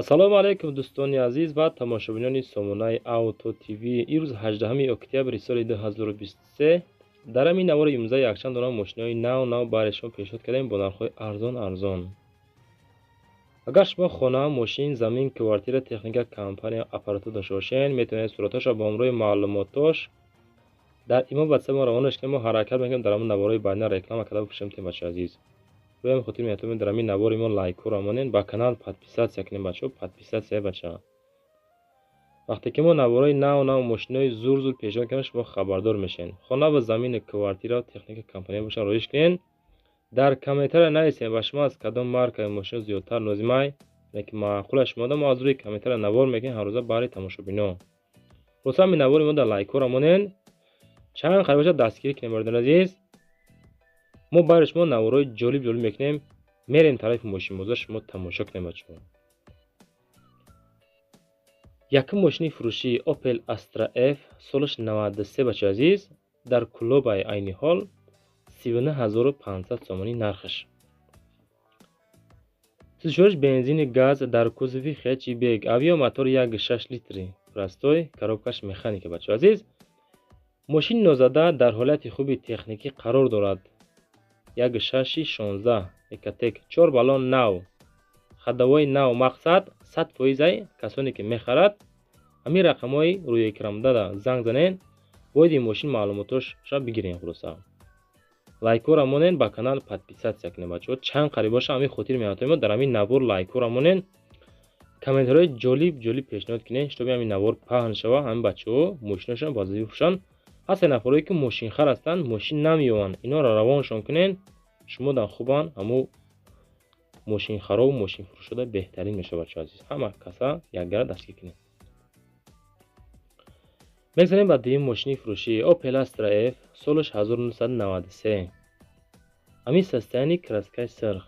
Ассалому алайкум, дӯстони азиз ва тамошобинони сомонаи Авто ТВ. Имрӯз 18 октябри соли 2023. Дар ҳамин навори имрӯза якчанд дона мошинои нав нав барои шумо пешниҳод кардем бо нархҳои арзон арзон. Агар шумо хона, мошин, замин, квартира, техника, компания, аппаратура дошта бошед, метавонед суратҳошро бо ҳамроҳи маълумотош дар имо ватсап мо равонаш кунед. Мо ҳаракат мекунем, дар ҳамон наворҳои баъдина реклама карда бипӯшем. Бачаҳо азиз, рӯи хотир метавонед дар ҳамин навори мо лайкҳоро монед, ба канал подписаться кунед. Бачаҳо, подписаться, бачаҳо. Вақте ки мо наворҳои нав нав, мошинои зур зур пешниҳод кардем, шумо хабардор мешавед. Хона ва замину квартира, техника, компания бошад, роиш кунед. Дар комментария нависед, ба шумо аз кадом маркаи мошино зиёдтар лозимай, яке маъқула шумо. Мо аз рӯи комментария навор мекунем ҳаррӯза барои тамошобино. Хулоса, ҳамин навори мо дар лайкҳоро монед, чанд қадр бошад, дастгирӣ кунем. Бародари азиз, мо барои шумо наворҳои ҷолиб ҷолиб мекунем. Мерем тарафи мошинбозор, шумо тамошо кунем, бачаҳо. Якум мошини фурӯшӣ Opel Astra F, солаш 93, бачаҳои азиз, дар Кулобай айни ҳол 39 500 сомонӣ нархаш. Сӯзишвориш бензини газ, дар кузови хэтчбек, объём мотор 1,6 литри, простой, коробкаш механика. Бачаҳои азиз, мошини нозада дар ҳолати хуби техникӣ қарор дорад. 1,6 16 Ecotec, чор баллон нав, ходовой нав. Мақсад 100%-ай. Касоне ки мехарад, ҳамин рақамҳои рӯи экранбудада занг занед, бояд ин мошин маълумотошро бигирем. Хулоса, лайкҳоро монед, ба канал подписаться кунед. Бачаҳо, чанд қариб боша, ҳамин хотири меҳнатҳои мо, дар ҳамин навор лайкҳоро монед, комментарҳои ҷолиб ҷолиб пешниҳод кунед, чтобы ҳамин навор паҳн шава, ҳамин бачаҳо мошиношон ба зудӣ фурӯшанд. Ҳастанд нафарое ки мошинхар ҳастанд, мошин намеёбанд, инҳоро равоншон кунед. Шумо дан хубанд, ҳамун мошинхарову мошинфурӯшода беҳтарин мешавад. Бачаҳо азиз, ҳама каса якгара дастгир кунед. Мегзарем ба дуюм мошини фурӯшӣ Opel Astra F, солаш 1993, ҳамин состоянии, краскаи сирх,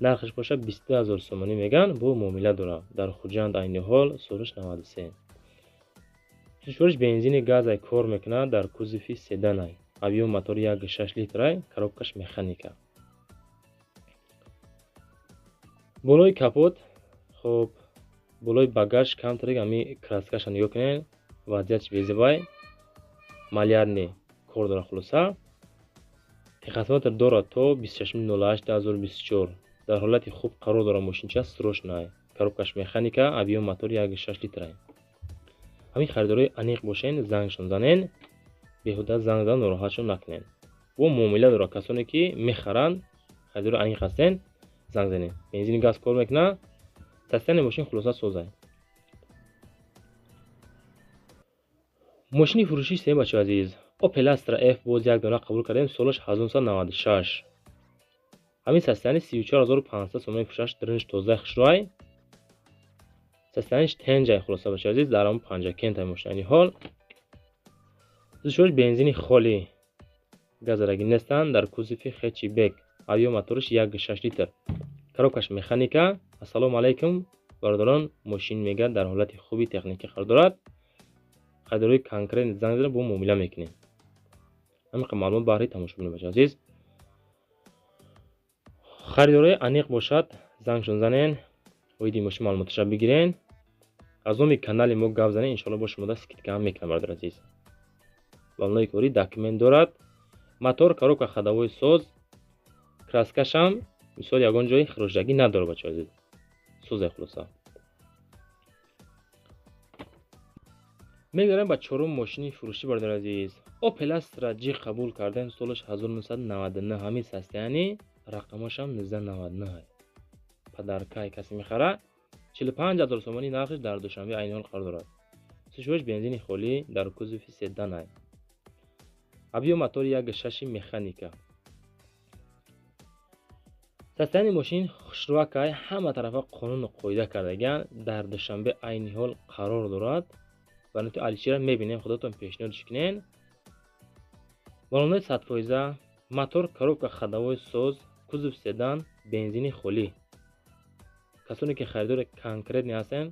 нархаш бошад 22 000 сомонӣ меган, бо муомила дорад. Дар Хуҷанд айни ҳол, солаш 93. Сӯзишвориш бензини газай, кор мекунад, дар кузови седанай, объём мотор 1,6 литрай, коробкаш механика. Болои капот, хоб, болои багаж камтарик ҳами краскаша нигоҳ кунед, вазъиятш безебай, малярный кор дорад. Хулоса, техосмотр дорад то 26.08.2024, дар ҳолати хуб қарор дорад. Мошинча срочный, коробкаш механика, объём мотор 1,6 литрай. Ҳамин харидорои аниқ бошен, зангшон занен, беҳуда занг зан нороҳатшон накунед. Бо муомила дорад. Касоне ки мехаранд, харидори аниқ ҳастен, занг занед. Бензини газ кор мекунад, состояние мошин хулоса созай. Мошини фурӯшӣ сеюм, бачаҳои азиз, Opel Astra F, боз як дона қабул кардем, солаш 1996, ҳамин состояние, 34 500 сомонӣ фурӯшаш. Дринж тозаи хушрӯай, состояниеш тенҷай. Хулоса, бачаҳои азиз, дар ҳамон Панҷакентай мошин айни ҳол. Сӯзишвориш бензини холӣ, газарагӣ нестанд, дар кузови хэтчбек, объём мотораш 1,6 литр, коробкаш механика. Ассалому алайкум, бародарон, мошин мега дар ҳолати хуби техникӣ қарор дорад. Харидорои конкрет занг зада бо муомила мекунем. Ҳамин қадр маълумот баҳри тамошобино. Бачаҳо азиз, харидорои аниқ бошад, зангшон занен, оиди мошин маълумоташа бигирен, аз номи канали мо гап занен, иншоалло бо шумода скидка ҳам мекунам. Бародари азиз, баллони корӣ документ дорад, мотор, коробка, ходовой соз, краскашам мисол ягон ҷои хирошдагӣ надорад. Бачаҳо азиз, созай. Хулоса, мегзарем ба чорум мошини фурӯшӣ. Бародари азиз, Opel Astra G қабул кардем, солаш 1999, ҳамин состояние, рақамошам 1999. Подаркай касе мехара, 45 000 сомонӣ нархаш, дар Душанбе айни ҳол қарор дорад. Сӯзишвориш бензини холӣ, дар кузови седанай, объём мотори 1,6 механика. Состояние мошин хушрӯакай, ҳама тарафа қонуну қоида кардагиан, дар Душанбе айни ҳол қарор дорад. Варианти алишера мебинем, худатон пешниҳодш кунед. Баллонҳои 100%, мотор, коробка, ходовой соз, кузов седан, бензини холӣ. Касоне ки харидори конкретный ҳастен,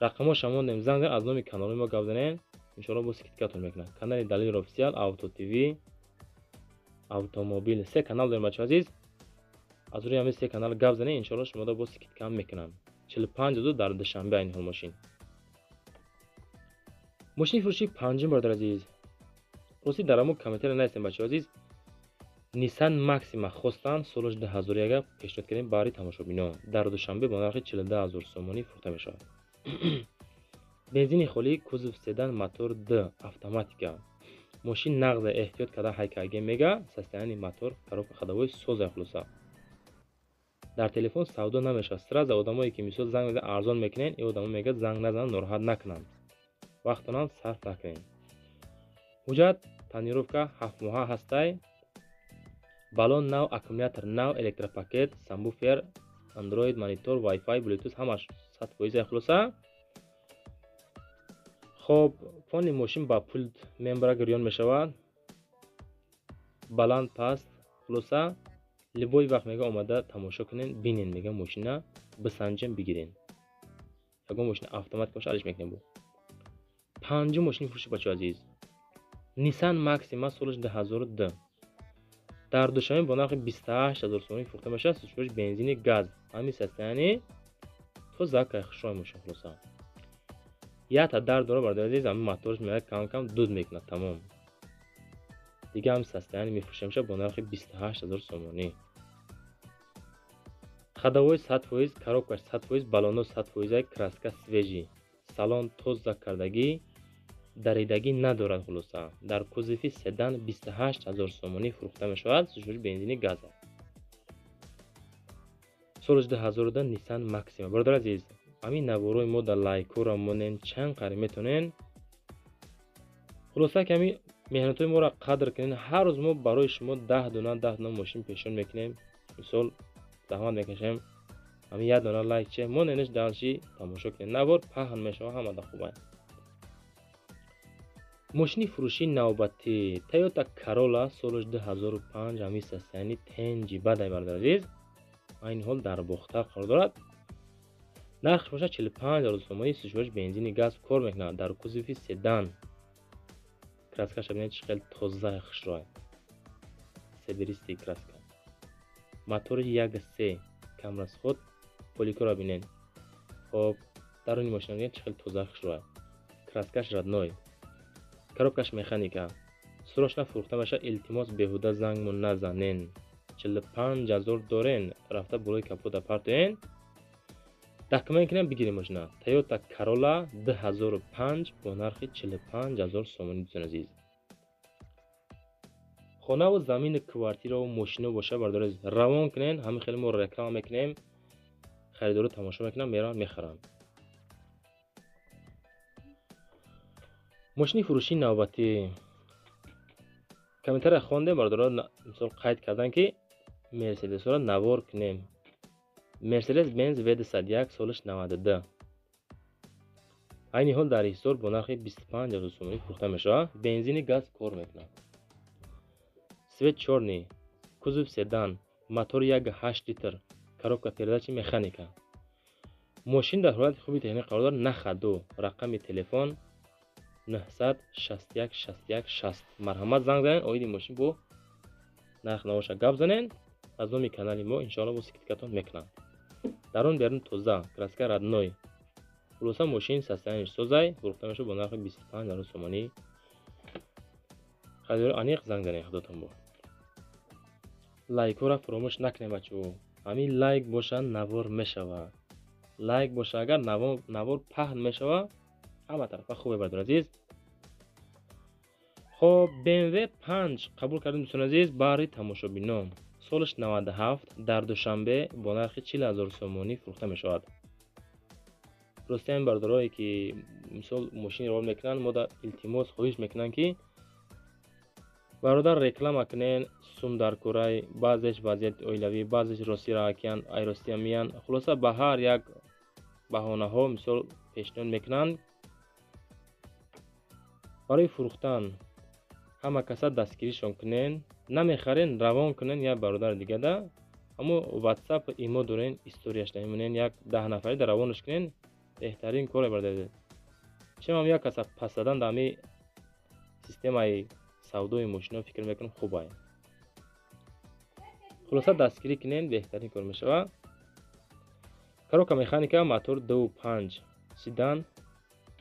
рақамҳоша мондем, занг аз номи каналҳои мо гап занед, иншоалло бо скидкатон мекунад. Канали Далил Офисиал, Авто ТВ, Автомобил, се канал дорем, бачаҳо азиз. Аз рӯи ҳамин се канал гап занед, иншоалло шумода боз скидка ҳам мекунам. 45 000 дар Душанбе айни ҳол мошин. Мошини фурӯшии панҷум, бародар азиз. Рости, дар ҳамон комментария нависем, бачаҳо азиз. Nissan Maxima хостан, солаш 2001, пешниҳод кардем баҳри тамошобинон. Дар Душанбе бо нархи 42 000 сомонӣ фурӯхта мешавад. Бензини холӣ, кузов седан, мотор д, автоматика. Мошин нағза, эҳтиёт карда ҳайкаге мега, состояние мотор, коробка, ходовой соза, хулоса. Дар телефон савдо намешавад. Сразу одамое ки мисол занг мезананд, арзон мекунен, ин одамо мегӯяд, занг назананд, нороҳат накунанд. Вақтонам сарф накунед. Ҳуҷҷат, тонировка 7 моҳа ҳастай. Баллон нав, аккумулятор нав, электропакет, сабвуфер, Android, монитор, Wi-Fi, Bluetooth ҳамаш 100%, хулоса. Хоб, фони мошин ба пулт мембара гирён мешавад. Баланд, паст, хулоса, любой вақт мега омада тамошо кунен, бинен, мега мошина бисанҷен, бигирен. Ягон мошина автоматик боша, алиш мекунем бо. Панҷум мошини фурӯши, бачаҳо азиз. Nissan Maxima, солаш 2002. Дар Душанбе бо нархи 28 000 сомонӣ фурӯхта мешавад, сӯзишвориш бензини, газ. Ҳамин состояние тоза, кай хушрӯй мошин, хулоса. Якта дард дора, бародари азиз, ҳамин мотораш меояд, кам кам дуд мекунад, тамом. Дига ҳам состояние мефурӯша мешавад бо нархи 28 000 сомонӣ. Ходовой 100%, коробкаш 100%, баллоно 100%, краска свежий. Салон тоза кардагӣ, даридагӣ надорад, хулоса. Дар кузови седан 28 000 сомонӣ фурӯхта мешавад, сӯзишвориш бензини, газ. Соли 2002 Nissan Maxima. Бародари азиз, ҳамин наворои мо дар лайкҳоро монен, чанд қари метонен. Хулоса, ки ҳамин меҳнатҳои моро қадр кунен. Ҳар рӯз мо барои шумо 10 дона, 10 дона мошин пешниҳод мекунем. Мисол, заҳмат мекашем. Ҳамин як дона лайк че моненеш, дальше тамошо кунед. Навор паҳн мешавад, ҳамада хуб. Мошини фурӯшии навбатӣ Toyota Corolla, солаш 2005, ҳамин состояние тенҷи бадай, бародари азиз. Айни ҳол дар Бохтар қарор дорад. Нархш бошад 45 000 сомонӣ, сӯзишвориш бензини, газ, кор мекунад. Дар кузови седан. Краскаша бинед, чӣ хел тоза, хушрӯй. Серебристый краска. Мотори 1.3, камрасход, поликора бинед. Хоб, даруни мошина бинед, чӣ хел тоза, хушрӯй. Краскаш родной. Коробкаш механика. Срочно фурӯхта мешавад, илтимос, беҳуда зангмон назанен. 45 000 дорен, рафта болои капота партоен. Документ кунем, бигирем мошина. Toyota Corolla 2005 бо нархи 45 000 сомонӣ, дӯстони азиз. Хонаву замини, квартираву мошино боша, бародари азиз, равон кунен, ҳамин хеле мо реклама мекунем, харидоро тамошо мекунам, мераванд, мехаранд. Мошини фурӯшии навбатӣ. Комментария хондем, бародаро, мисол қайд карданд, ки Мерседесҳоро навор кунем. Мерседес Бенз В201, солаш 92. Айни ҳол дар Ҳисор бо нархи 25 000 сомонӣ фурӯхта мешавад. Бензини, газ, кор мекунад. Цвет чёрный, кузов седан, мотор 1.8 литр, коробка передачи механика. Мошин дар ҳолати хуби техникӣ қарор дорад, на ходу. Рақами телефон 961 61 60. Марҳамат, занг занед, оиди мошин бо нарх навоша гап занед. Аз номи канали мо иншоалло бо скидкатон мекунам. Дарун берун тоза, краска родной. Хулоса, мошин состояние созай, фурӯхта мешавад бо нархи 25 000 сомонӣ. Харидори аниқ занг занед, худотон бо. Лайкҳоро фаромӯш накунед, бачаҳо. Ҳамин лайк боша, навор мешавад. Лайк боша, агар навор паҳн мешавад, ҳама тарафа хубе, бародари азиз. Хоб, BMW 5 қабул кардем, дӯстони азиз, баҳри тамошобинон. Солаш 97, дар Душанбе бо нархи 40 000 сомонӣ фурӯхта мешавад. Рости, ҳамин бародарое ки мисол мошин равон мекунанд, мо илтимос, хоҳиш мекунанд, ки бародар, реклама кунен, сум дар курай, баъзеш вазъияти оилавӣ, баъзеш ростӣ раакиян, ай ростия миян, хулоса, ба ҳар як баҳонаҳо мисол пешниҳод мекунанд. Барои фурӯхтан ҳама каса дастгиришон кунен, намехарен, равон кунен як бародари дигада. Ҳамо WhatsApp, имо дорен, историяш намемонен, як 10 нафари да равонаш кунен, беҳтарин коре, бародари. Чемам як каса пас задан дар ҳамин системаи савдои мошино, фикр мекунам, хуб ай. Хулоса дастгирӣ кунен, беҳтарин кор мешавад. Коробка механика, мотор 2.5, седан,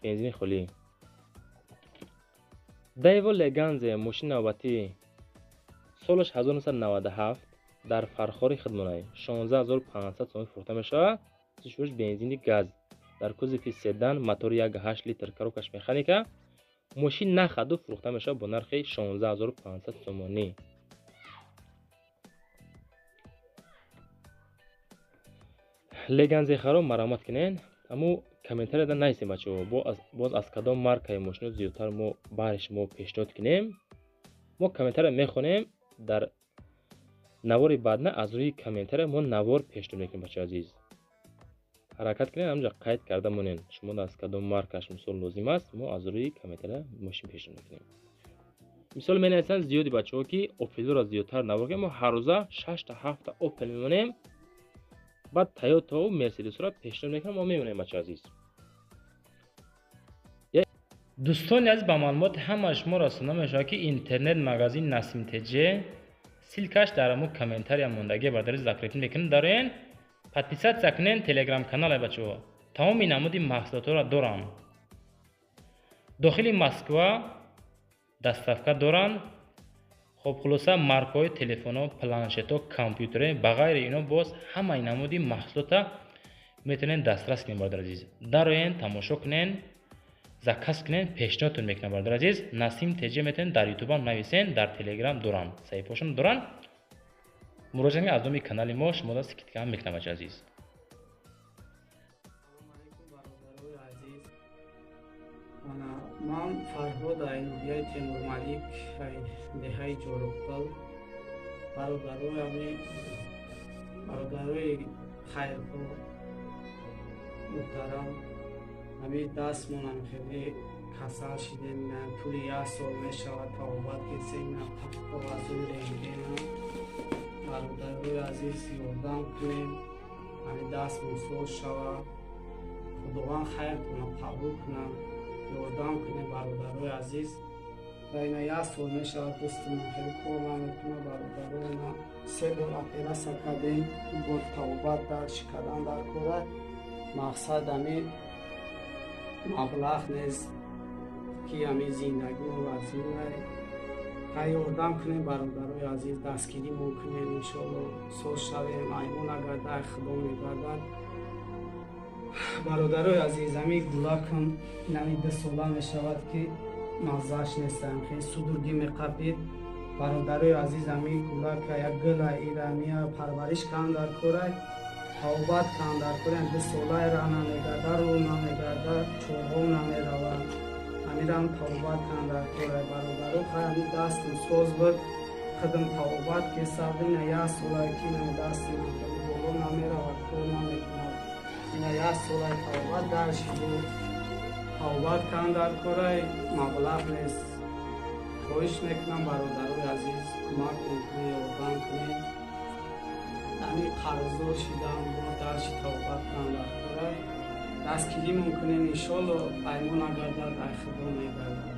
бензини холӣ. Daewoo Leganza мошини навбатӣ, солаш 1997, дар Фархори хидмонай 16500 сомон фурӯхта мешавад. Сишурш бензини газ, дар кузови седан, мотори 1.8 литр, коробкаш механика. Мошин нахаду фурӯхта мешавад бо нархи 16500 сомонӣ. Леганзе харо марамат кунен, аммо комментарияда нависем бачаҳо, боз аз кадом маркаи мошино зиёдтар мо баҳри шумо пешниҳод кунем. Мо комментария мехонем, дар навори баъдна аз рӯи комментария мо навор пешниҳод мекунем бачаҳо азиз. Ҳаракат кунед, ҳамҷа қайд карда монед, шумо аз кадом маркаш мисол лозим аст, мо аз рӯи комментария мошин пешниҳод мекунем. Мисол менависанд зиёди бачаҳо ки Опелро зиёдтар навор кунем, мо ҳар рӯза 6 та 7 та Опел мемонем, баъд Тойотаву Мерседесро пешниҳод мекунем, мо мемонем бачаҳо азиз. Дӯстони азиз, ба маълумоти ҳамаи шумо расонда мешавад ки интернет магазин Насим ТЖ ссылкаш дар ҳамун комментария мондагӣ бардари закрепить мекунем, дароен подписаться кунен телеграм канале бачаҳо. Тамоми намуди маҳсулотҳоро дорам. Дохили Москва доставка доранд. Хоб, хулоса маркаҳои телефонҳо, планшетҳо, компютерҳо ба ғайри ино боз ҳамаи намуди маҳсулота метавонед дастрас кунед бародари азиз. Дароен, тамошо кунен, заказ кунен, пешниҳодтон мекунам бародари азиз. Насим ТЖ метавонед дар ютубам нависен, дар телеграм доранд, саҳифаҳошон доранд. Муроҷиат кунед аз номи канали мо, шуморо скидка мекунам бачаи азиз. Ман Фарҳод ай ноҳияи Темурмалик, деҳаи Ҷоруққул. Бародарои хайрхоҳ муҳтарам, ҳами дастмонам хеле касал шидем, тӯли як сол мешавад табобат гирифтем, коғазҳои рентгена. Бародарои азиз, ёрдам кунем, ҳами дастмон соз шавад, Худованд хайртонро қабул кунад. Ёрдам кунем бародарои азиз. Ва ина як сол мешавад дӯстмон хеле кор намекунад. Бародарои ма 3 бор оператсия кардем, бо табобат дарш кардан дар кора. Мақсад ҳами маблағ нест ки ҳами зиндагимо вазминай. Ҳай ёрдам кунем бародарои азиз, дастгиримон кунем, иншоалло соз шавем, айбо нагардад, ай Худо мегардад. Бародарои азиз, ҳами гулакам инами 2 сола мешавад ки маззааш нестам, хеле судургӣ меқапид. Бародарои азиз, ҳами гулака як гула ирамия парвариш кардам дар корай, табобат кардам дар корай, 2 солаи ра намегарда, рӯ намегарда, чорҳо намеравад. Ҳамирам табобат кардам дар корай бародаро. Хай ҳами дастам соз буд, худам табобат кесаб, ина як солае ки ина дастам хеле боло намеравад, кор намекунад. Ина як солаи табобат дарш буд, табобат кардам дар корай, маблағ нест. Хоҳиш мекунам бародарои азиз, кӯмак кунед, ёрдам кунед. Ҳами қарздор шидам, бо дарши табобат кардам дар корай. Дастгиримон кунем, иншоалло аймон нагардад, ай Худо мегардад.